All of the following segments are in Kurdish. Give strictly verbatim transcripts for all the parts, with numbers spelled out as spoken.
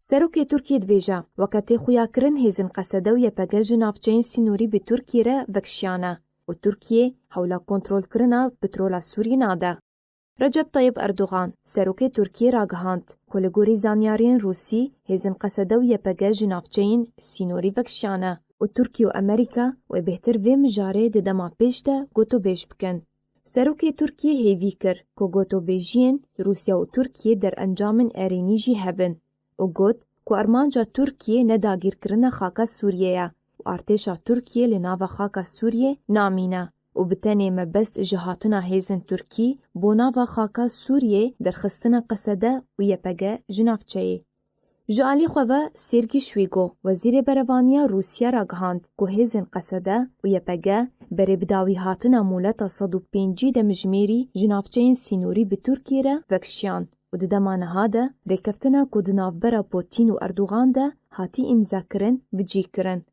Serokê Tirkiyê dibêje, weke tê xuyakirin hêzên Qesede û Y P G ji navçeyên sînorî bi Tirkiyê re vekişiyane û Tirkiyê hewla kontrolkirina petrola Sûriyê nade. Recep Tayyip Erdogan, serokê Tirkiyê ragihand ku li gorî zanyariyên Rûsî hêzên Qesede û Y P G ji navçeyên sînorî vekişiyane û Tirkiye û Amerîka wê bêhtir vê mijarê di dema pêş de gotûbêj bikin. Serokê Tirkiyê hêvî kir ku gotûbêjiyên Rûsya û Tirkiyê derencamên erênî jî hebin û got ku armanca Tirkiyê ne dagîrkirina xaka Sûriyê ye û artêşa Tirkiyê li nava xaka Sûriyê namîne û bi tenê mebest ji hatina hêzên Tirkî bo nava xaka Sûriyê derxistina Qesede û Y P G ji navçeyê. Ji alî xwe ve Sergî Şwîgo, wezîrê berevaniya Rûsya ragihand ku hêzên Qesede û Y P G berê bi dawî hatina moleta sed û pêncî demjimêrî ji navçeyên sînorî bi Tirkiyê re vekişiyan û di dema niha de rêkeftina ku di navbera Putin û Erdogan de hatî îmzakirin, bi cî kirin.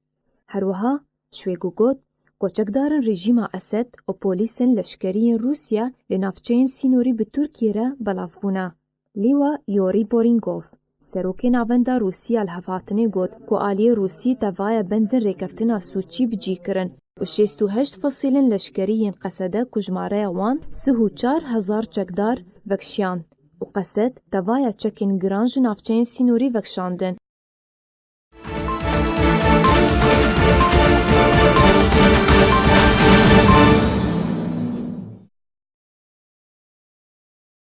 Her wiha Şwêgo got ku çekdarên rejîma Esed û polîsên leşkerî yên Rûsya li navçeyên sînorî bi Tirkiyê re belav bûne. Lîwa Yori Boringov, serokê Navenda Rûsî ya li hevhatinê got ku aliyê Rûsî tevaya bendin rêkeftina Sûçî bi cî kirin û şêst û heşt fesîlên leşkerî yên Qesede ku jimareya wan sih û çar hezar çekdar vekişiyan û Qesed tevaya çekên giran ji navçeyên sînorî vekişandin.